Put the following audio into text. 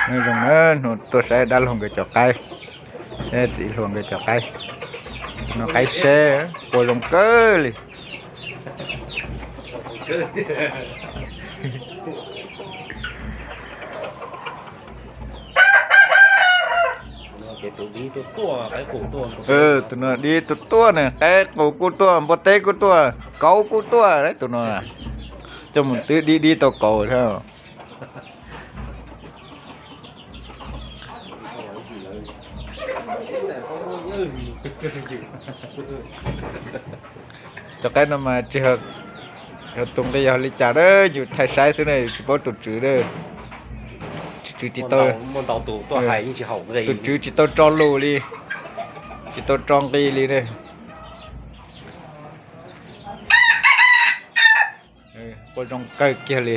Nyob zoo na, hnub tuaj saib dab laug nkawd cov qaib, txiv hluas nkawd cov qaib. No qaib seb, qua zoo kawg li. Tus no dib tuaj tuaj na, qaib qus kuj tuaj, npua teb kuj tuaj, kauv kuj tuaj, tus no coj mus twb dib dib tau kauv thiab. Cov qaib no mas tsis yog tus nqi yog li cas na, yus thaij saib xwb na, tsis paub tus tswv. Tus tswv tsis tau, tus tswv tsis tau tso lus li, tsis tau tso nqi li na. Qua zoo kawg kiag li.